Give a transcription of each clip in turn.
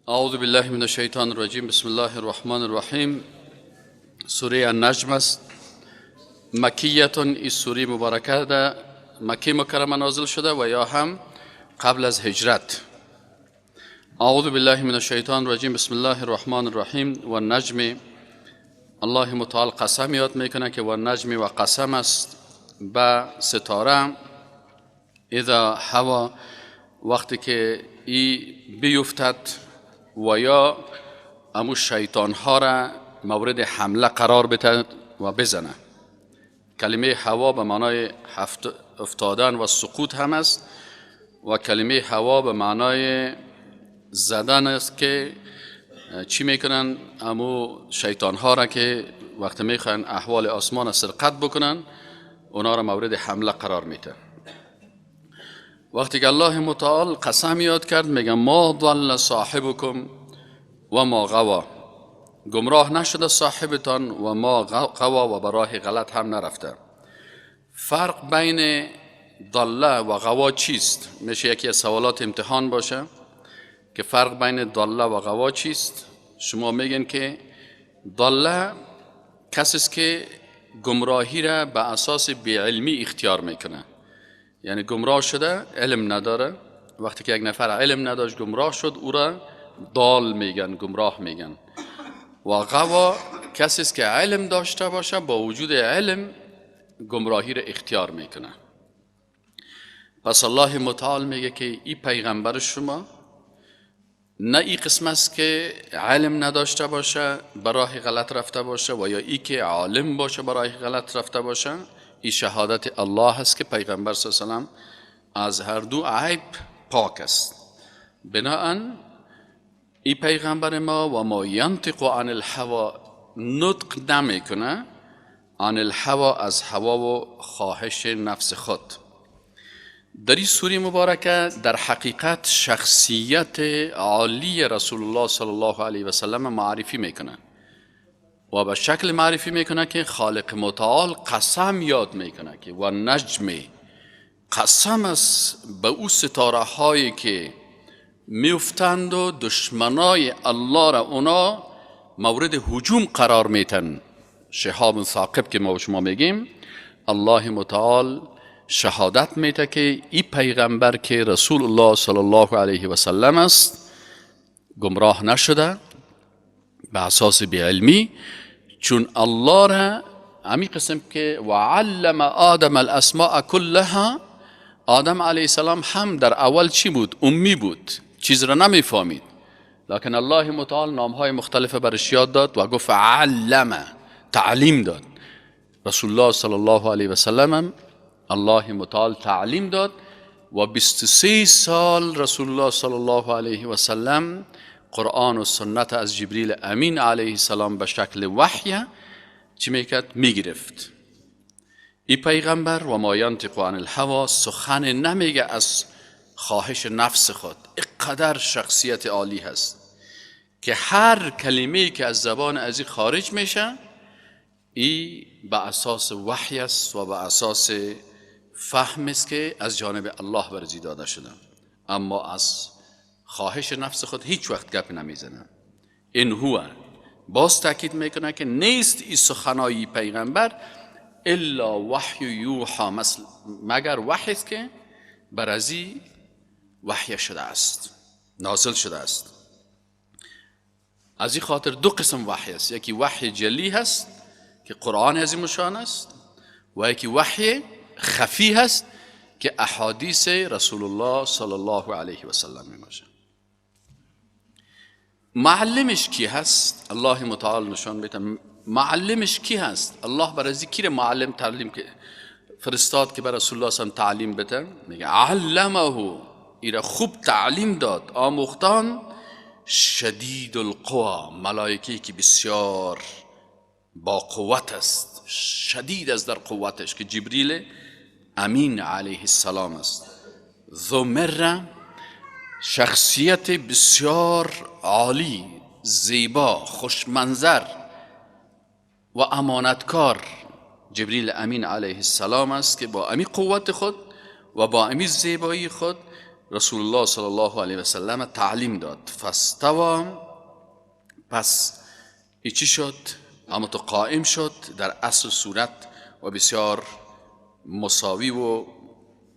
اعوذ بالله من الشیطان الرجیم. بسم الله الرحمن الرحیم. سوره النجم است، مکیتون. این سوره مبارکه در مکه مکرمه نازل شده و یا هم قبل از هجرت. اعوذ بالله من الشیطان الرجیم. بسم الله الرحمن الرحیم. و نجم، الله متعال قسم یاد میکنه که و نجم و قسم است به ستاره، اذا هوا، وقتی که ای بیفتد و یا امو شیطان ها را مورد حمله قرار بده و بزنه. کلمه هوا به معنای افتادن و سقوط هم است و کلمه هوا به معنای زدن است که چی میکنن؟ امو شیطان ها را که وقتی میخوان احوال آسمان را سرقت بکنن، اونا را مورد حمله قرار میده. وقتی که الله متعال قسم یاد کرد، میگه ما ضل صاحبکم و ما غوا، گمراه نشده صاحبتان و ما غوا و به راه غلط هم نرفته. فرق بین ضل و غوا چیست؟ میشه یکی از سوالات امتحان باشه که فرق بین ضل و غوا چیست؟ شما میگن که ضل کسی است که گمراهی را به اساس بی‌علمی اختیار میکنه، یعنی گمراه شده، علم نداره. وقتی که یک نفر علم نداشت گمراه شد، او را دال میگن، گمراه میگن. و غوا کسی است که علم داشته باشه، با وجود علم گمراهی را اختیار میکنه. پس الله متعال میگه که ای پیغمبر شما نه ای قسم است که علم نداشته باشه به راه غلط رفته باشه و یا ای که عالم باشه به راه غلط رفته باشه. این شهادت الله است که پیغمبر صلی الله علیه و سلم از هر دو عیب پاک است. بناهن ای پیغمبر ما و ما ینطق عن الهوا، نطق نمیکنه، عن الهوا از هوا و خواهش نفس خود. در این سوره مبارکه در حقیقت شخصیت عالی رسول الله صلی الله علیه و سلم معرفی میکنه و به شکل معرفی میکنه که خالق متعال قسم یاد میکنه که و نجم، قسم است به او ستاره هایی که میفتند و دشمنای الله را اونا مورد هجوم قرار میتن. شهاب ثاقب که ما به شما میگیم، الله متعال شهادت میده که ای پیغمبر که رسول الله صلی الله علیه و سلم است گمراه نشده به اساس بی‌علمی، چون الله را همی قسم که و علم آدم الاسماء كلها، آدم علیه السلام هم در اول چی بود؟ امی بود، چیز را نمیفهمید، لکن الله متعال نامهای مختلف برش یاد داد و گفت علم، تعلیم داد. رسول الله صلی الله علیه و سلم هم الله متعال تعلیم داد و 23 سال رسول الله صلی الله علیه و سلم قرآن و سنت از جبریل امین علیه السلام به شکل وحی چی میکرد؟ میگرفت. ای پیغمبر و ما ینطق عن الهوا، سخن نمیگه از خواهش نفس خود. اینقدر شخصیت عالی هست که هر کلمه که از زبان ازی خارج میشه ای به اساس وحی است و به اساس فهم است که از جانب الله برزی داده شده، اما از خواهش نفس خود هیچ وقت گپ نمیزنه. این هو، باز تاکید میکنه که نیست ای سخنای پیغمبر الا وحی یوحا، مثل مگر وحی است که بر ازی وحی شده است، نازل شده است. از این خاطر دو قسم وحی است، یکی وحی جلی هست که قرآن عظیم الشان است و یکی وحی خفی هست که احادیث رسول الله صلی الله علیه و سلم می باشه. معلمش کی هست؟ الله متعال نشان میده معلمش کی هست. الله بر از کی معلم تعلیم که فرستاد که بر رسول الله صلی الله علیه و تعلیم بده؟ میگه علمه، ایرا خوب تعلیم داد، آموختان شدید القوا، ملائکه که بسیار با قوت است، شدید است در قوتش، که جبریل امین علیه السلام است. ذو مره، شخصیت بسیار عالی، زیبا، خوشمنظر و امانتکار جبریل امین علیه السلام است که با امی قوت خود و با امی زیبایی خود رسول الله صلی الله علیه و سلم تعلیم داد. فاستوی، پس ای چی شد؟ اما تو قائم شد در اصل صورت و بسیار مساوی و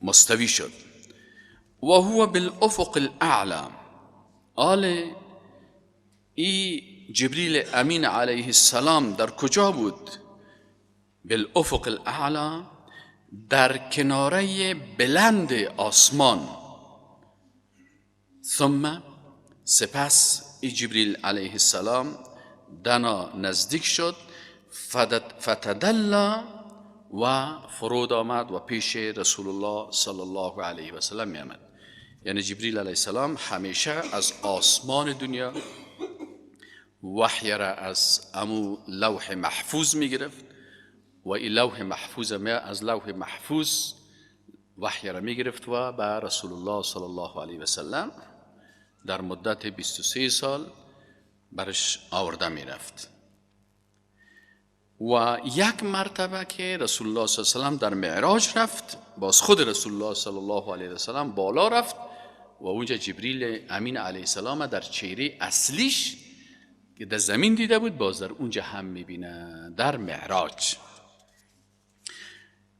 مستوی شد. و هو بالافق الاعلى، آل ای جبریل امین علیه السلام در کجا بود؟ بالافق الاعلى، در کناره بلند آسمان. ثم، سپس ای جبریل علیه السلام دنا نزدیک شد، فتدلا و فرود آمد و پیش رسول الله صلی الله علیه و سلم می آمد. یعنی جبریل علیه السلام همیشه از آسمان دنیا وحی را از امو لوح محفوظ می گرفت و این لوح محفوظ می از لوح محفوظ وحی را می گرفت و به رسول الله صلی الله علیه و سلم در مدت 23 سال برش آورده می رفت. و یک مرتبه که رسول الله صلی الله علیه و سلم در معراج رفت، باز خود رسول الله صلی الله علیه و سلم بالا رفت و اونجا جبریل امین علیه السلام در چهره اصلیش که در زمین دیده بود باز در اونجا هم میبینه در معراج.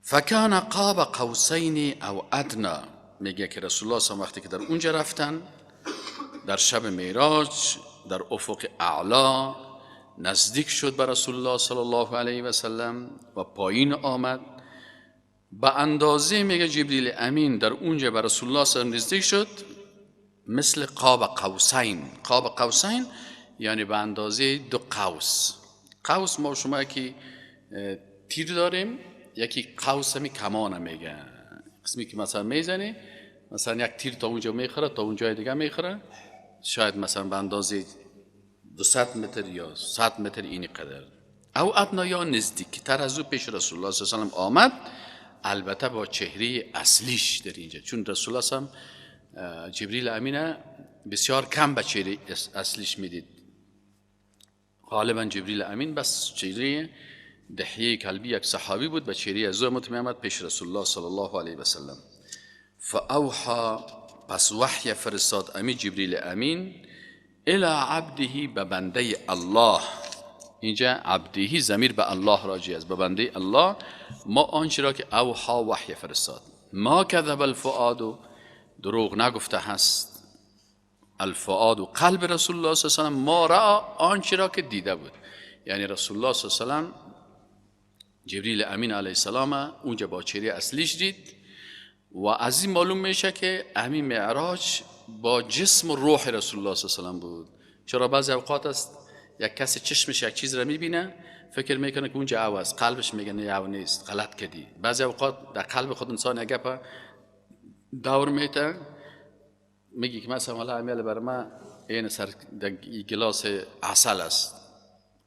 فکان قاب قوسین او ادنا، میگه که رسول الله صلی الله علیه و وقتی که در اونجا رفتن در شب معراج در افق اعلا نزدیک شد به رسول الله صلی الله علیه و سلم و پایین آمد به اندازه، میگه جبریل امین در اونجا به رسول الله صلی الله علیه و نزدیک شد مثل قاب قوسین. قاب قوسین یعنی به اندازه دو قوس. قوس ما شما یکی تیر داریم، یکی قوس همی کمانه میگه، قسمی که مثلا میزنی مثلا یک تیر تا اونجا میخوره تا اونجای دیگه میخوره، شاید مثلا به اندازه 200 متر یا 100 متر اینی قدر او ادنا یا نزدیکتر از او پیش رسول الله صلی الله علیه و سلم آمد، البته با چهره اصلیش در اینجا، چون رسول الله صلی جبریل امینه بسیار کم به چهره اصلیش میدید، غالبا جبریل امین بس چهره دحیه کلبی یک صحابی بود، به چهره از او میآمد پیش رسول الله صلی الله علیه و سلم. فاوحى، پس وحی فرستاد امی جبریل امین الی عبده، به بنده الله. اینجا عبده ضمیر به الله راجع است، به بنده الله ما آنچه را که اوحا وحی فرستاد. ما کذب الفؤاد، دروغ نگفته هست الفؤاد و قلب رسول الله صلی الله علیه و سلم، ما را آنچه را که دیده بود. یعنی رسول الله صلی الله علیه و سلم جبریل امین علیه السلام اونجا با چهره اصلیش دید و از این معلوم میشه که امین معراج با جسم و روح رسول الله صلی الله علیه و سلم بود. چرا بعضی اوقات است یک کسی چشمش یک چیز را میبینه فکر میکنه که اونجا او است، قلبش میگه نه او نیست، غلط کردی. بعضی اوقات در قلب خود انسان یک گپ دور میته، میگی که مثلا حالا امیال بر من این سر گلاس عسل است،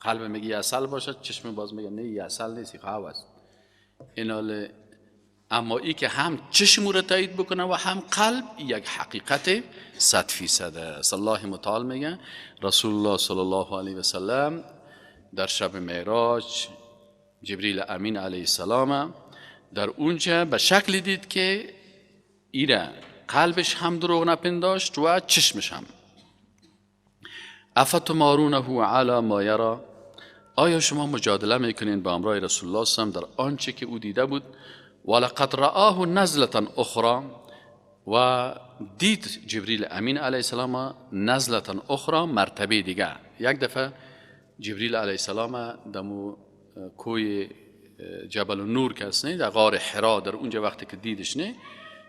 قلب میگه عسل باشد، چشم باز میگه نه عسل نیست، او است. این حال اما ای که هم چشم رو تایید بکنه و هم قلب، یک حقیقت 100% است. الله متعال میگه رسول الله صلی الله علیه و سلم در شب معراج جبریل امین علیه السلام در اونجا به شکل دید که ایره قلبش هم دروغ نپنداشت و چشمش هم. افتمارونه علی ما یرا، آیا شما مجادله میکنین با امرای رسول الله صلی الله علیه و سلم در آنچه که او دیده بود؟ ولقد رآه نزلة اخرى، و دید جبریل امین علیه السلام نزلة اخرى، مرتبه دیگه. یک دفعه جبریل علیه السلام دمو کوی جبل النور که هست، در غار حرا، در اونجا وقتی که دیدش نه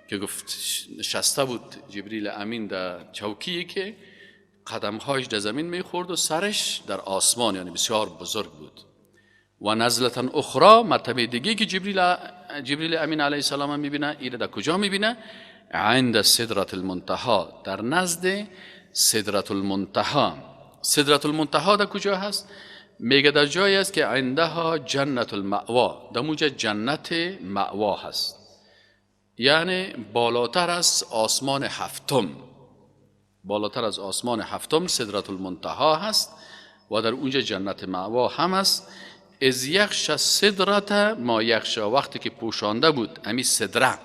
که گفت نشسته بود جبریل امین در چوکی که قدمهایش در زمین میخورد و سرش در آسمان، یعنی بسیار بزرگ بود. و نزلة اخرى، مرتبه دیگه که جبریل امین علیه السلام میبینه، ایره در کجا میبینه؟ عند سدرة المنتها، در نزد سدرة المنتها. سدرة المنتها در کجا هست؟ میگه در جایی است که عندها جنت المأوا، در اونجا جنت مأوا هست، یعنی بالاتر از آسمان هفتم، بالاتر از آسمان هفتم سدرة المنتها هست و در اونجا جنت مأوا هم هست. از یغش سدرة ما یغشا، وقتی که پوشانده بود امی سدره،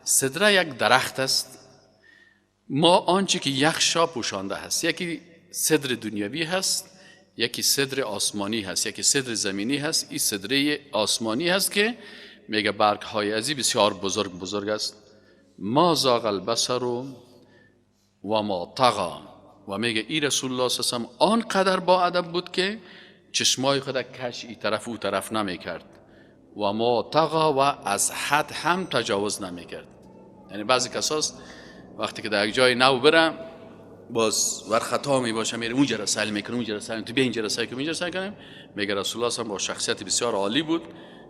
سدره یک درخت است ما آنچه که یخشا پوشانده هست، یکی صدر دنیوی هست، یکی صدر آسمانی هست، یکی صدر زمینی هست. این صدره آسمانی هست که میگه برگ های ازی بسیار بزرگ بزرگ است. ما زاغ البصر و ما طغا. و میگه ای رسول الله صلی الله علیه و آن قدر با ادب بود که چشمای خود کش ای طرف او طرف نمیکرد و ما طغا و از حد هم تجاوز نمیکرد. یعنی بعضی کساست وقتی که در یک جای نو برم باز ور خطا می باشه، میره اونجا را سیل میکنه، اونجا را سیل، تو بیا اینجا را سیل کنیم، اینجا را سیل کنیم. میگه رسول الله با شخصیت بسیار عالی بود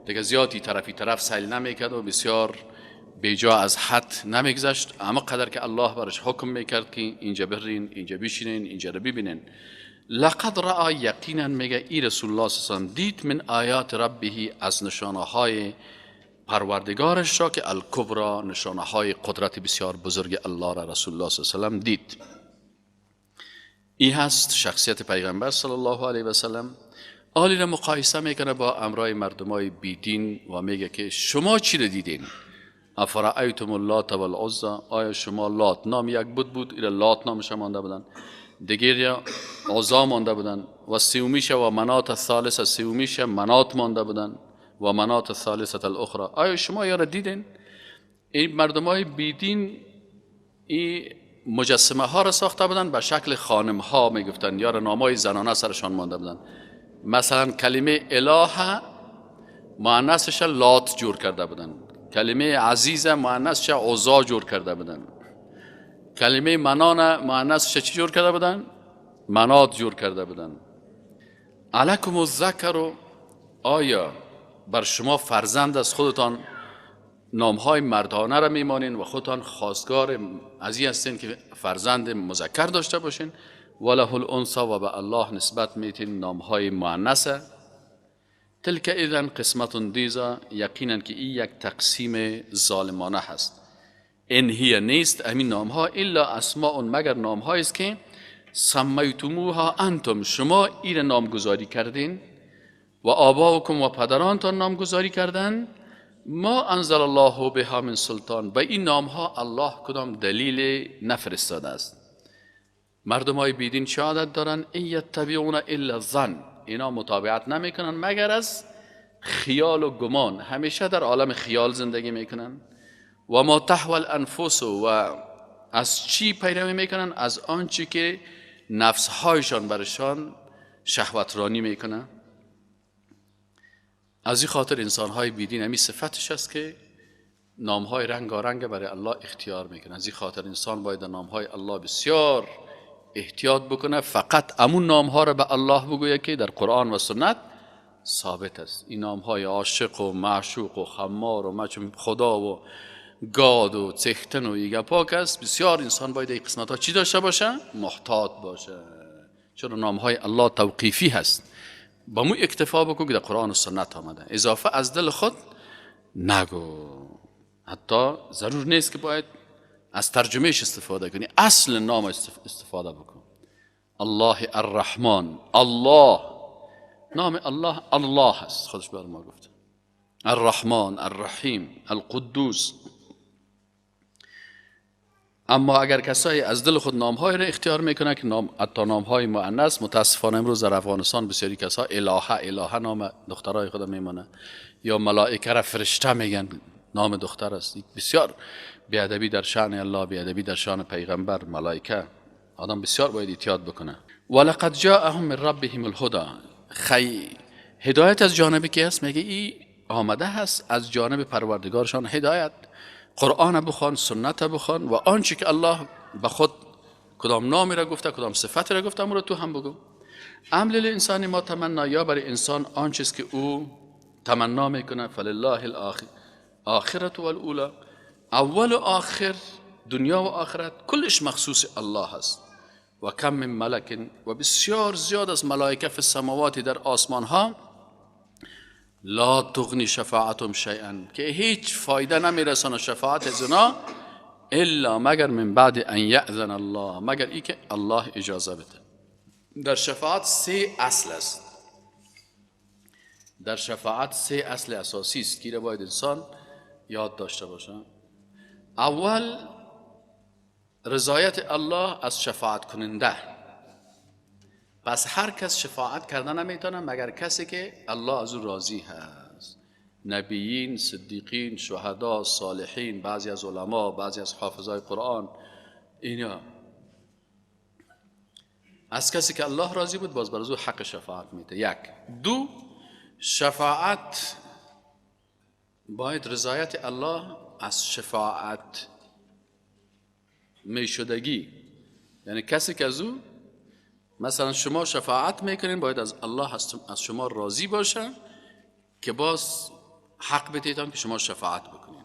دیگه، زیادی طرفی طرف سیل نمیکرد و بسیار بیجا از حد نمیگذشت، اما قدر که الله برش حکم میکرد که اینجا برین، اینجا بشینین، اینجا را ببینین. لقد رأى یقینا میگه ای رسول الله صلی الله علیه و دید من آیات ربه، از نشانه های پروردگارش را که الکبرا، نشانه های قدرت بسیار بزرگ الله را رسول الله صلی الله علیه و دید. این هست شخصیت پیغمبر صلی الله علیه و سلم. آلی را مقایسه میکنه با امرای مردمای بیدین و میگه که شما چی را دیدین؟ افرأیتم اللات والعزی، آیا شما لات نام یک بود، ایره لات نامش مانده بودن، دیگر یا عزا مانده بودن، و سیومیشه و منات الثالثه، سیومیشه منات مانده بودن و منات الثالثه الاخرى. آیا شما یا را دیدین؟ این مردمای بیدین این مجسمه ها را ساخته بودن به شکل خانم ها میگفتن، یا نامای زنانه سرشان مانده بودن. مثلا کلمه اله مؤنثش لات جور کرده بودن، کلمه عزیز مؤنثش عزا جور کرده بودن، کلمه منان مؤنثش چی جور کرده بودن؟ منات جور کرده بودن. علیکم الذکر، آیا بر شما فرزند از خودتان نامهای مردانه را میمانین و خودتان خواستگار از این هستین که فرزند مذکر داشته باشین؟ وله الانثی، و به الله نسبت میتین نامهای مؤنثه. تلک اذن قسمت دیزا، یقینا که این یک تقسیم ظالمانه هست. ان هی نیست همین نامها الا اسماء، مگر نامهایی است که سمیتموها انتم، شما این نامگذاری کردین، و آباؤکم و پدرانتان نامگذاری کردن، ما انزل الله بها من سلطان، به این نامها الله کدام دلیل نفرستاده است. مردم های بیدین چه عادت دارن؟ این یتبعون الا الظن، اینا متابعت نمیکنن مگر از خیال و گمان، همیشه در عالم خیال زندگی میکنن. و ما تحوى الانفس، و از چی پیروی میکنن؟ از آنچه که نفس هایشان برشان شهوت رانی میکنن. از این خاطر انسان های بیدین همی صفتش است که نام های رنگارنگ برای الله اختیار میکنه. از این خاطر انسان باید نام های الله بسیار احتیاط بکنه، فقط امون نام ها را به الله بگویه که در قرآن و سنت ثابت است. این نام های عاشق و معشوق و خمار و خدا و گاد و چختن و ایگه پاک است. بسیار انسان باید این قسمت ها چی داشته باشه؟ محتاط باشه، چون نام های الله توقیفی هست. با مو اکتفا بکن که در قرآن و سنت آمده، اضافه از دل خود نگو. حتی ضرور نیست که باید از ترجمهش استفاده کنی، اصل نام استفاده بکن. الله الرحمن، الله، نام الله الله هست، خودش بر ما گفت. الرحمن، الرحیم، القدوس. اما اگر کسایی از دل خود نامهای را اختیار میکنه که نام، حتی نامهای مؤنث، متاسفانه امروز در افغانستان بسیاری کسا الهه الهه نام دخترای خود میمانه، یا ملائکه را فرشته میگن، نام دختر است. بسیار بیادبی در شأن الله، بیادبی در شأن پیغمبر، ملائکه. آدم بسیار باید احتیاط بکنه. ولقد جاءهم من ربهم الهدى، هدایت از جانب کی است؟ میگه ای آمده هست از جانب پروردگارشان هدایت. قرآن بخوان، سنت بخوان، و آنچه که الله به خود کدام نامی را گفته، کدام صفت را گفته، امر تو هم بگو. ام للانسان ما تمنا، یا برای انسان آنچه که او تمنا میکنه. فلله الاخرة والاولى، اول و آخر، دنیا و آخرت کلش مخصوص الله است. و کم من ملک، و بسیار زیاد از ملائکه فی السماوات، در آسمان ها، لا تغنی شفاعتهم شیئا، که هیچ فایده نمیرسانه شفاعت از اونا، الا مگر من بعد ان یأذن الله، مگر ای که الله اجازه بده. در شفاعت سه اصل است. در شفاعت سه اصل اساسی است که باید انسان یاد داشته باشه. اول رضایت الله از شفاعت کننده. پس هر کس شفاعت کرده نمیتونه مگر کسی که الله از او راضی هست. نبیین، صدیقین، شهدا، صالحین، بعضی از علما، بعضی از حافظای قرآن، اینا از کسی که الله راضی بود باز بر او حق شفاعت میده. یک. دو، شفاعت باید رضایت الله از شفاعت میشدگی، یعنی کسی که از او مثلا شما شفاعت میکنین باید از الله از شما راضی باشه که باز حق بدیدن که شما شفاعت بکنین.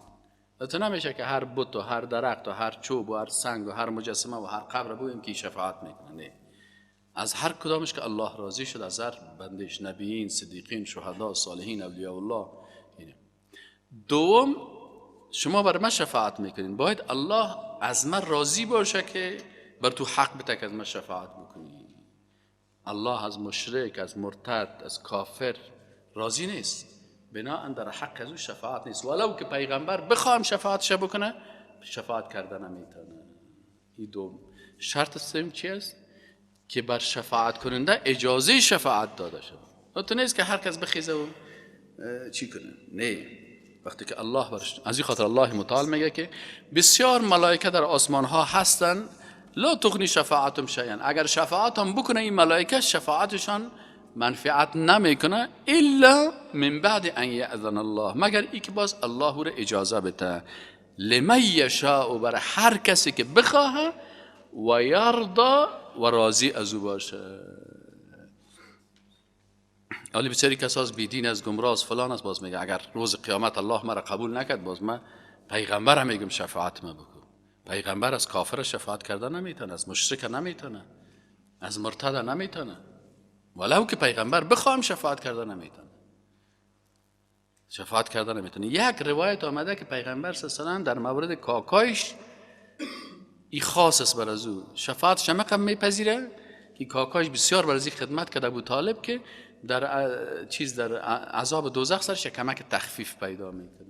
البته نمیشه که هر بت و هر درخت و هر چوب و هر سنگ و هر مجسمه و هر قبر بگوییم که شفاعت میکنه. نه، از هر کدامش که الله راضی شد، از هر بندش، نبیین، صدیقین، شهدا، صالحین، اولیاء الله. اینه. دوم، شما بر من شفاعت میکنین باید الله از من راضی باشه که بر تو حق بده که از من شفاعت بکنی. الله از مشرک، از مرتد، از کافر راضی نیست، بناهن در حق از او شفاعت نیست. ولو که پیغمبر بخوام شفاعتش بکنه شفاعت کردن نمیتونه. این دوم. شرط سوم چی است؟ که بر شفاعت کننده اجازه شفاعت داده شود. تو نیست که هر کس بخیزه و چی کنه. نه، وقتی که الله برش، از این خاطر الله متعال میگه که بسیار ملائکه در آسمان ها هستن، لا تغنی شفاعتهم شیئا، اگر شفاعتهم بکنه این ملائکه شفاعتشان منفعت نمیکنه الا من بعد ان یأذن الله، مگر ای که باز الله رو اجازه بده، لمن یشاء، بر هر کسی که بخواه، و یرضا، و راضی از او باشه. حالی بسیاری کساس بیدین از گمراه فلان است، باز میگه اگر روز قیامت الله مرا قبول نکرد باز من پیغمبر هم میگم شفاعت ما بکن. پیغمبر از کافر شفاعت کردن نمیتونه، از مشرک نمیتونه، از مرتد نمیتونه، ولو که پیغمبر بخوام شفاعت کردن نمیتونه، شفاعت کردن نمیتونه. یک روایت آمده که پیغمبر صلی الله علیه و سلم در مورد کاکایش ای خاص است بر از او شفاعت شمقم میپذیره که کاکایش بسیار بر از خدمت کرده ابو طالب که در چیز در عذاب دوزخ سرش کمک تخفیف پیدا میکنه.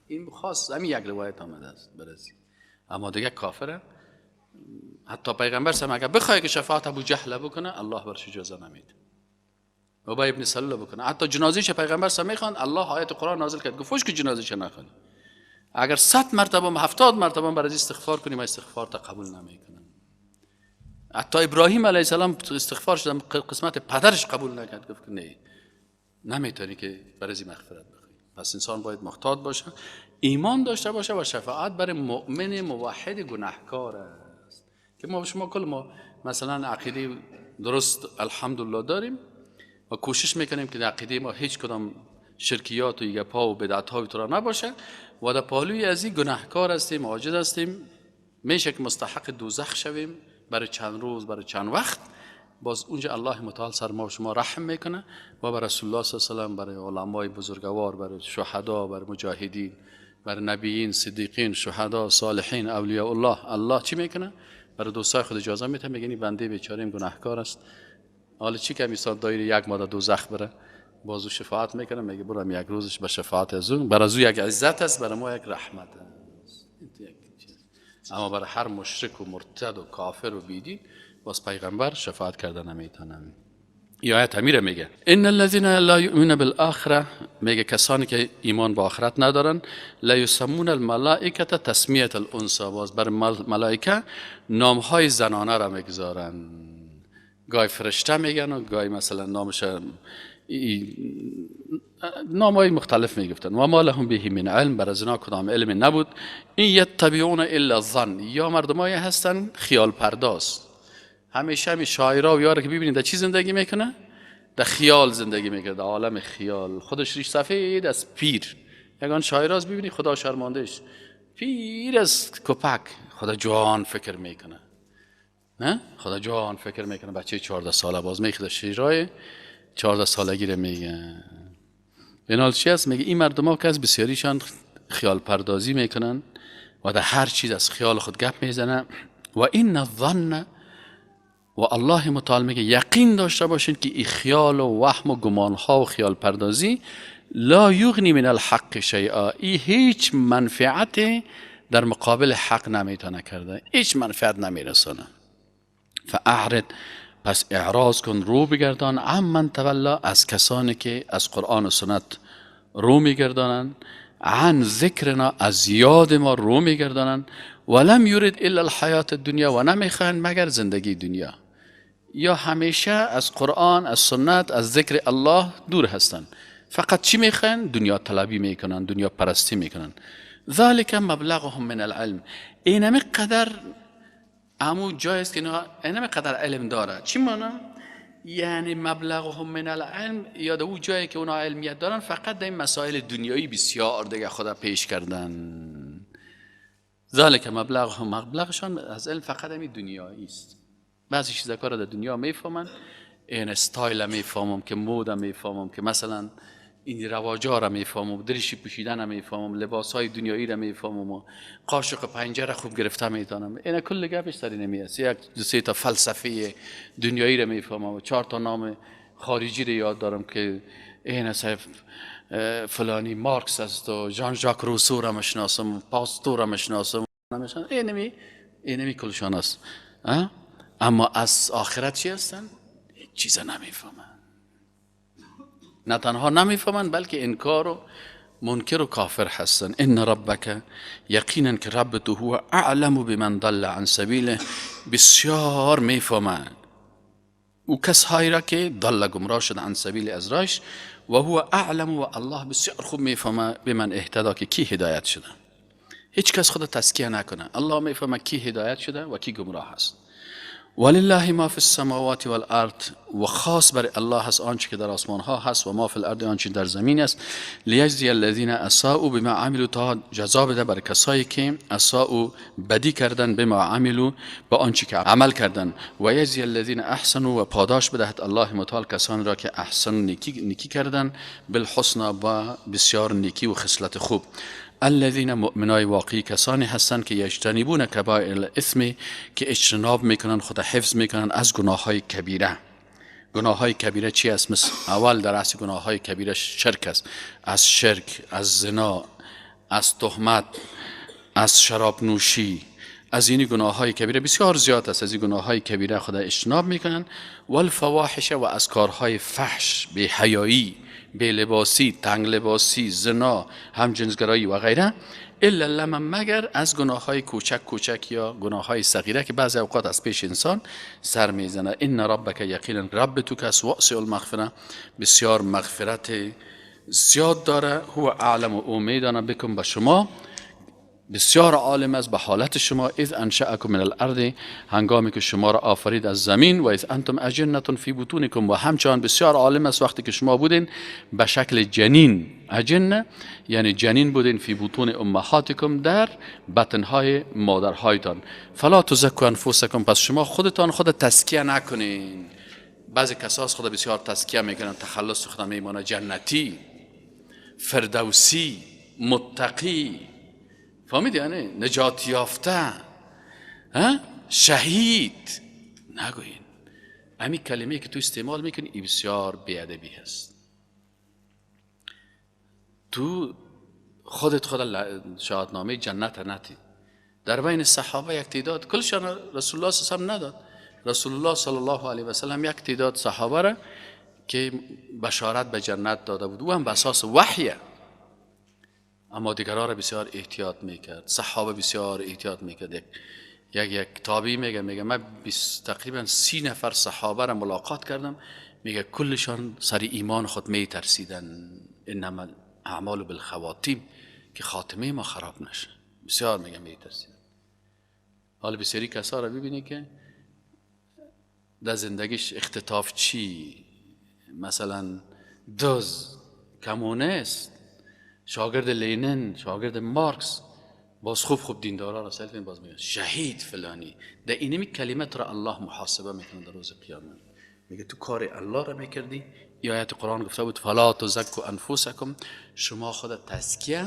این خاص همین یک روایت آمده است برای. اما دیگه کافره، حتی پیغمبر سم اگر بخواد که شفاعت ابو جهل بکنه الله برش اجازه نمیده، ابی ابن سلول بکنه، حتی جنازه‌ش پیغمبر سم میخوان، الله آیت قرآن نازل کرد گفت که جنازه‌ش نخوانی، اگر 100 مرتبه 70 مرتبه برای استغفار کنیم استغفار تا قبول نمیکنه. حتی ابراهیم علیه السلام استغفار شد قسمت پدرش قبول نکرد، گفت که نه نمیتونی که برای مغفرت بخوای. پس انسان باید محتاط باشه، ایمان داشته باشه و شفاعت برای مؤمن موحد گناهکار است که ما شما کل ما مثلا عقیده درست الحمدلله داریم و کوشش میکنیم که در عقیده ما هیچ کدام شرکیات و گپا و بدعت ها و نباشه و در پالوی از این گناهکار هستیم، عاجز هستیم، میشه که مستحق دوزخ شویم برای چند روز، برای چند وقت. باز اونجا الله متعال سر ما و شما رحم میکنه و بر رسول الله صلی الله علیه و سلم، برای علمای بزرگوار، برای شهدا، برای مجاهدین، برای نبیین، صدیقین، شهدا، صالحین، اولیاء الله، الله چی میکنه؟ برای دوستای خود اجازه میده، میگه این بنده بیچاره گناهکار است، حالا چی که میساد دایره یک ماه دوزخ بره، باز او شفاعت میکنه، میگه برم یک روزش به شفاعت از اون، برای او یک عزت است، برای ما یک رحمت است. اما برای هر مشرک و مرتد و کافر و بیدین باز پیغمبر شفاعت کردن نمیتونم. این آیت همیره میگه ان الذين لا یؤمنون بالآخره، میگه کسانی که ایمان به آخرت ندارن، لا یسمون الملائکه تسمیه الانثی، باز بر ملائکه نامهای زنانه را میگذارن، گاهی فرشته میگن و گاهی مثلا نامش نامهای مختلف میگفتن. و ما لهم به من علم، بر از اینا کدام علم نبود. این یتبعون الا الظن، یا مردمای هستن خیال پرداز، همیشه همی شاعرها و یاره که ببینید در چی زندگی میکنه؟ در خیال زندگی میکنه، در عالم خیال، خودش ریش سفید از پیر. یگان شاعراز ببینید خدا شرماندهش، پیر از کپک، خدا جوان فکر میکنه، نه خدا جوان فکر میکنه، بچه 14 ساله باز میخواد شیرای 14 سالگی رو میگه. این حال چی است؟ میگه این مردم ها که از بسیاریشان خیال پردازی میکنن و در هر چیز از خیال خود گپ میزنن. و این الظن، و الله متعال میگه یقین داشته باشین که این خیال و وهم و گمان ها و خیال پردازی لا یغنی من الحق شیئا، ای هیچ منفعت در مقابل حق نمیتونه کرده، هیچ منفعت نمیرسانه. فاعرض، پس اعراض کن، رو بگردان، عمن تولا، از کسانی که از قرآن و سنت رو میگردانند، عن ذکرنا، از یاد ما رو میگردانند، ولم یرید الا الحیات الدنیا، و نمیخواهند مگر زندگی دنیا. یا همیشه از قرآن، از سنت، از ذکر الله دور هستند، فقط چی میخواهند؟ دنیا طلبی میکنن، دنیا پرستی میکنن. ذلک مبلغهم من العلم، اینمی قدر امو جای است که اینمی قدر علم داره. چی معنی؟ یعنی مبلغهم من العلم، یا در او جایی که اونا علمیت دارن فقط در این مسائل دنیایی بسیار دیگه خدا پیش کردن. ذلک مبلغهم، مبلغشان از علم فقط همین دنیایی است. بعضی چیزا را در دنیا میفهمن، این استایل میفهمم که مود میفهمم، که مثلا این رواجا را میفهمم، دریشی پوشیدن را میفهمم، لباس های دنیایی را میفهمم و قاشق پنجره خوب گرفته میتونم. اینا کل گپش سر نمی است. یک دو سه تا فلسفه دنیایی را میفهمم و 4 تا نام خارجی را یاد دارم که این صاحب فلانی مارکس است و ژان ژاک روسو را میشناسم، پاستور را میشناسم، اینمی کلشان است. اما از آخرت چی هستن؟ هیچ چیز نمیفهمن. نه تنها نمیفهمن بلکه انکار و منکر و کافر هستن. ان ربک، یقینا که رب تو، هو اعلم بمن ضل عن سبیله، بسیار میفهمن او کسهایی را که ضل، گمراه شد، عن سبیل، از راهش، و هو اعلم، و الله بسیار خوب میفهمه، بمن اهتدی، که کی هدایت شده. هیچ کس خود تزکیه نکنه، الله میفهمه کی هدایت شده و کی گمراه است. ولله ما فی السماوات والارض، و خاص بر الله هست آنچه که در آسمان ها هست، و ما فی الارض، آنچه در زمین است، لیجزی الذین اساءوا بما عملوا، تا جزا بده بر کسایی که اساءوا، بدی کردن، بما عملوا، با آنچه که عمل کردن، و یجزی الذین احسنوا، و پاداش بدهد الله متعال کسان را که احسن، نیکی کردن، بالحسنا، با بسیار نیکی و خصلت خوب. الذین، مؤمنای واقعی کسانی هستند که یجتنبون کبائر الاثم، که اجتناب میکنن، خود حفظ میکنن از گناه های کبیره. گناه های کبیره چی است؟ مثل اول در اصل گناه های کبیره شرک است، از شرک، از زنا، از تهمت، از شراب نوشی، از این گناه های کبیره بسیار زیاد است. از این گناه های کبیره خود اجتناب میکنن. والفواحش، و از کارهای فحش، بی حیایی، بی لباسی، تنگ لباسی، زنا، همجنسگرایی و غیره. الا اللمم، مگر از گناه های کوچک کوچک یا گناه های صغیره که بعضی اوقات از پیش انسان سر میزنه. ان ربک، یقینا رب تو کس واسع المغفره، بسیار مغفرت زیاد داره. هو اعلم، او میدانه، بکم، به شما، بسیار عالم است به حالت شما. اذ انشأکم من الارض، هنگامی که شما را آفرید از زمین، و اذ انتم اجنة فی بطونکم، و همچنان بسیار عالم است وقتی که شما بودین به شکل جنین، اجنه یعنی جنین بودین، فی بطون امهاتکم، در بطنهای مادرهایتان. فلا تزکوا انفسکم، پس شما خودتان خود تزکیه نکنین. بعضی کساس خود بسیار تزکیه میکنن، تخلص خود میمانه جنتی، فردوسی، متقی، فهمیدی؟ یعنی نجات یافته، شهید. نگوین. همین کلمه که تو استعمال میکنی ای بسیار بیادبی هست. تو خودت خود شهادنامه جنت نتی. در بین صحابه یک تعداد، کلشان رسول الله صلی الله علیه و نداد، رسول الله صلی الله علیه و سلم یک تعداد صحابه را که بشارت به جنت داده بود، او هم به اساس وحیه، اما دیگرها را بسیار احتیاط میکرد. صحابه بسیار احتیاط میکرد. یک تابعی میگه من تقریبا 30 نفر صحابه را ملاقات کردم، میگه کلشان سر ایمان خود میترسیدن، انما الاعمال بالخواتیم، که خاتمه ما خراب نشه. بسیار میگه میترسیدن. حالا بسیاری کسا را ببینی که در زندگیش اختطاف چی، مثلا دزد، کمونیست، شاگرد لینن، شاگرد مارکس، باز خوب خوب دیندارا را سیل کنید، باز میگن شهید فلانی. در اینمی کلمت را الله محاسبه میکنه در روز قیامت. میگه تو کار الله را میکردی. ای آیت قرآن گفته بود فلا تزکوا انفسکم، شما خود تزکیه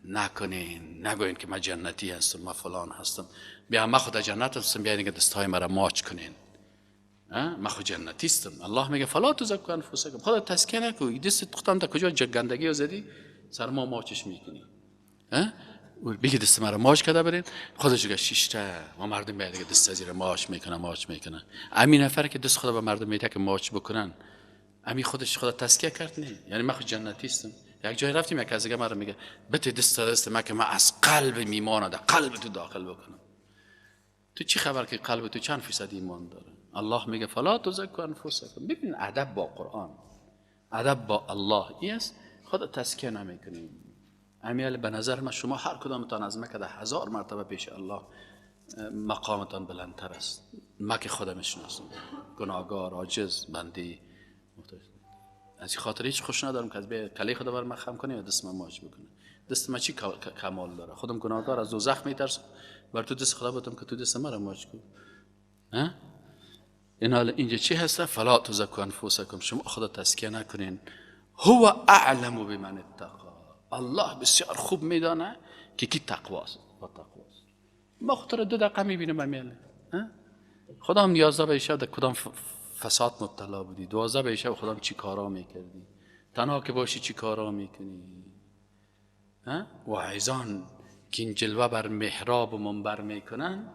نکنین، نگوین که من جنتی هستم، من فلان هستم، بیا من خود جنت هستم، بیا دیگه دستهای مرا ماچ کنین، من خود جنتی هستم. الله میگه فلا تزکوا انفسکم، خود تزکیه نکن، دست خودم تا کجا گندگی رو زدی سر ما ماچش میکنی. بگی دست مرا ماش کرده برین خودش دیگه شیشته و مردم میاد دیگه دست زیر ماش میکنه ماش میکنه. امین نفر که دست خدا به مردم میده که ماچ بکنن، امی خودش خدا تزکیه کرد نه، یعنی من خود جنتی هستم. یک جای رفتیم یک از دیگه مرا میگه بته دست دست من که من از قلب میمانه در قلب تو داخل بکنم. تو چی خبر که قلب تو چند فیصد ایمان داره؟ الله میگه فلا تزکوا انفسکم. ببین ادب با قرآن، ادب با الله این است، خدا تزکیه نمیکنیم. امیال به نظر من شما هر کدامتان از مکه ده 1000 مرتبه پیش الله مقامتان بلندتر است. من که خودم میشناسم، گناهگار، عاجز، بندی، محتاج. از این خاطر هیچ خوش ندارم که از به کله خدا بر من خم کنه یا دست من ماچ بکنه. دست من چی کمال داره؟ خودم گناهگار، از دوزخ میترسم، بر تو دست خدا بودم که تو دست مرا ماچ کن. ها؟ این حال اینجا چی هست؟ فلا تزکوا انفسکم، شما خدا تزکیه نکنین. هو اعلم بمن اتقا، الله بسیار خوب میدانه که کی تقواست و تقواست. ما خود را 2 دقیقه میبینم امیاله. خدا هم 11 به شب در کدام فساد مبتلا بودی، 12 به شب خودم چی کارا میکردی، تنها که باشی چی کارا میکنی. واعظان که این جلوه بر محراب و منبر میکنن،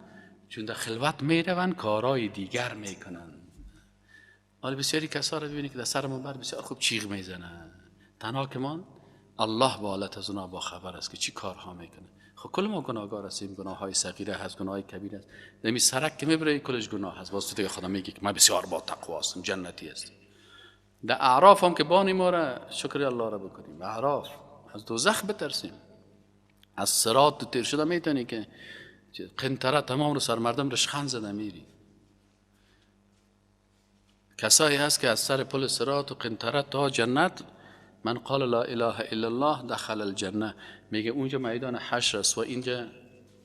چون در خلوت میرون کارای دیگر میکنن. حالا بسیاری کسا رو ببینی که در سر منبر بسیار خوب چیغ میزنن، تنها که من الله با حالت از اونا با خبر است که چی کارها میکنه. خب کل ما گناهگار هستیم، گناه های صغیره هست، گناه های کبیره هست. نمی سرک که میبره کلش گناه هست. باز تو دیگه خدا میگه که من بسیار با تقوا هستم، جنتی هستم. در اعراف هم که بانی ما را شکر الله را بکنیم، اعراف از دوزخ بترسیم، از صراط تو تیر شده میتونی که قنطره تمام رو سر مردم رشخند زده میری. کسایی هست که از سر پل صراط و قنطره تا جنت، من قال لا اله الا الله دخل الجنه، میگه اونجا میدان حشر است و اینجا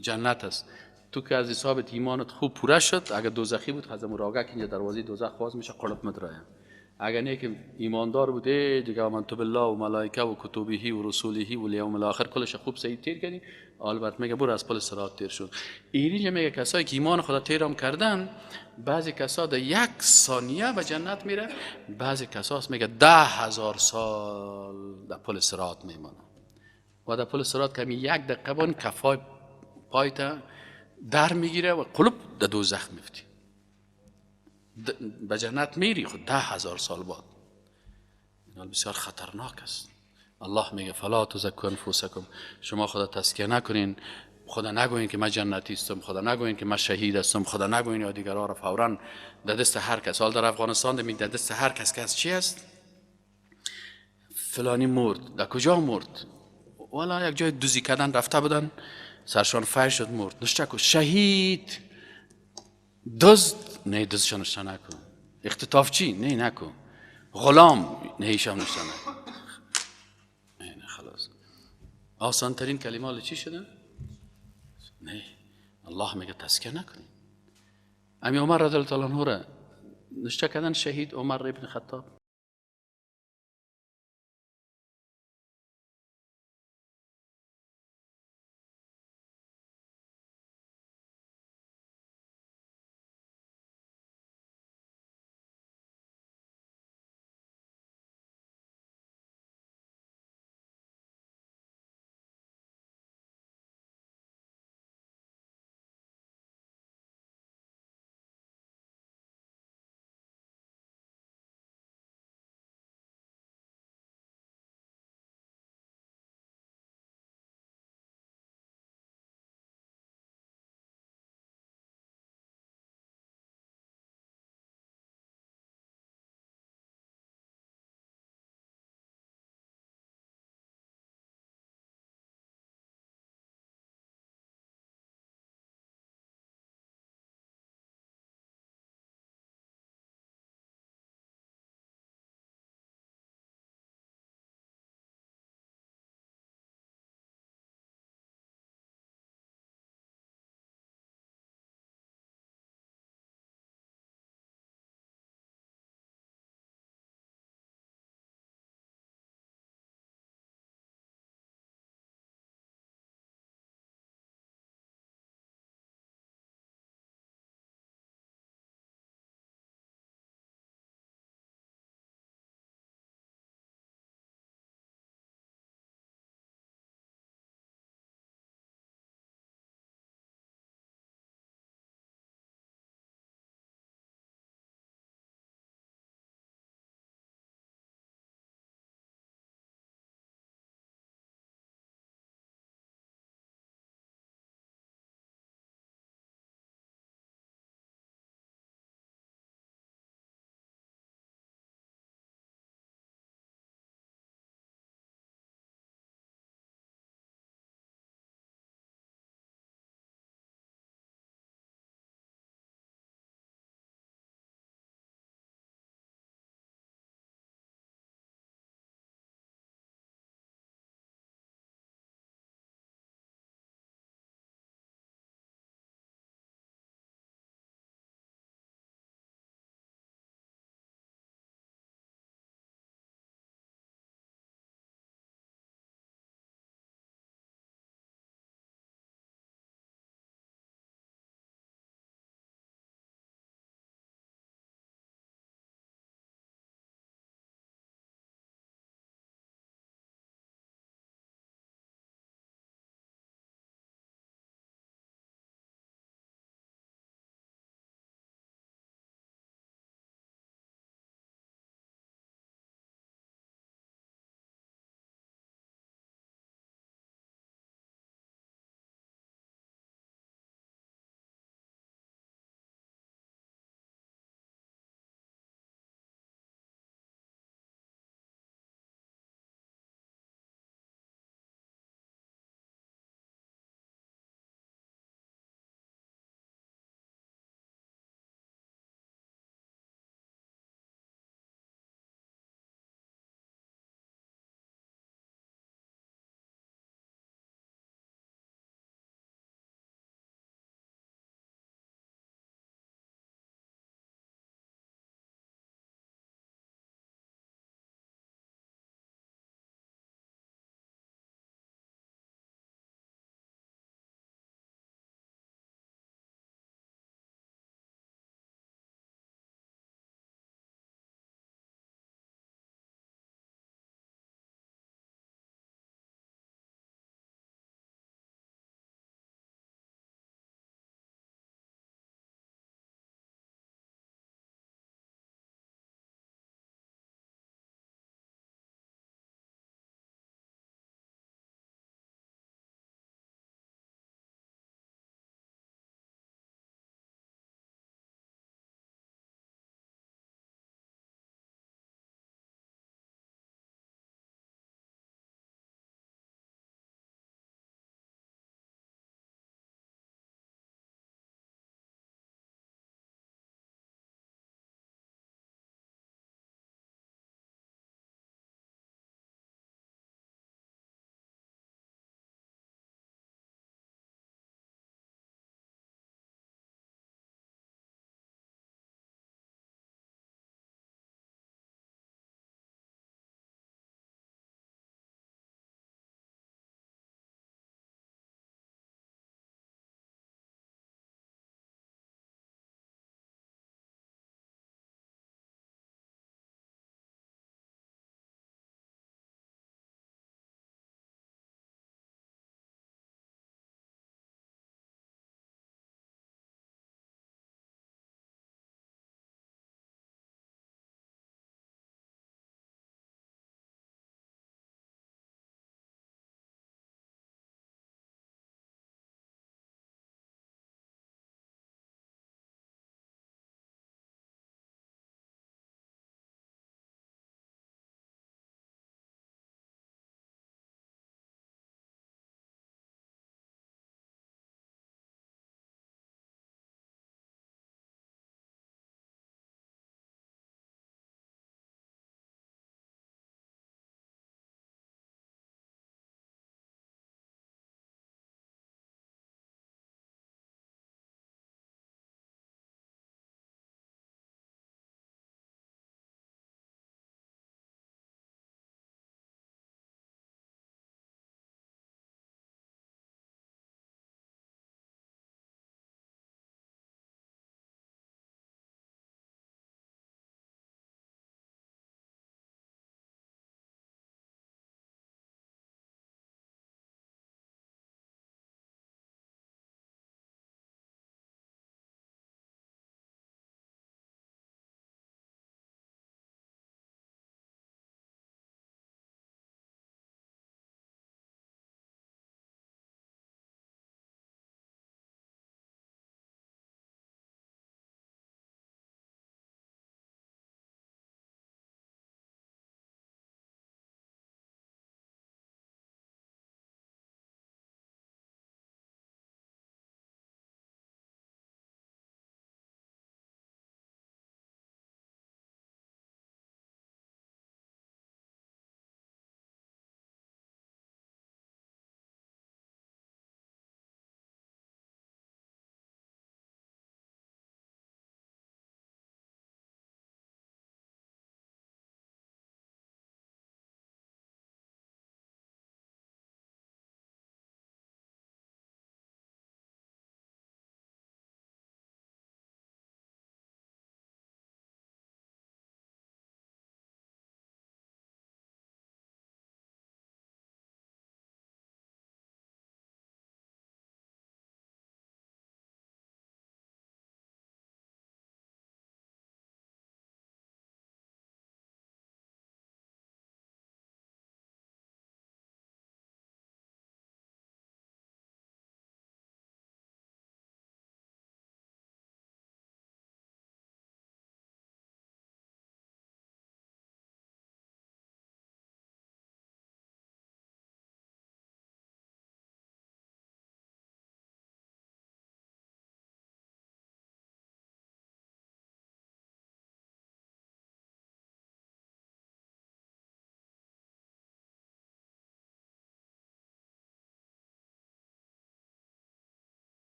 جنت است. تو که از حساب ایمانت خوب پوره شد، اگر دوزخی بود خزم راگه که اینجا دروازه دوزخ باز میشه قلب مدرایم. اگر نه که ایماندار بوده دیگه آمنت بالله و ملائکه و کتبه و رسوله و الیوم الاخر کلش خوب صحیح تیر کردی، البته میگه برو از پل صراط تیر شد. اینجا میگه کسایی که ایمان خدا تیرام کردن، بعضی کسا در 1 ثانیه به جنت میره، بعضی کساس میگه 10,000 سال در پل صراط میمانه. و در پل صراط کمی 1 دقیقه بان کفای پایت در میگیره و قلب در دوزخ میفتی، به جنت میری خود 10,000 سال بعد. این بسیار خطرناک است. الله میگه فلا تزکوا انفسکم، شما خدا تزکیه نکنین، خدا نگوین که من جنتی هستم، خدا نگوین که من شهید هستم، خدا نگوین یا دیگرها را فوراً در دست هر کس. حال در افغانستان میگه در دست هر کس که از چی است؟ فلانی مرد. در کجا مرد؟ والا یک جای دوزی کردن رفته بودن، سرشان فیر شد مرد. نشته کو شهید. دزد نه، دزدشان نشته نکن. اختطاف چی؟ نه نکن. غلام نه، ایشان نشته نکن. نه خلاص. آسان ترین کلمه چی شده؟ نه، الله میگه تزکیه نکنید. امی عمر رضی الله عنه را نشته کردن شهید عمر ابن خطاب.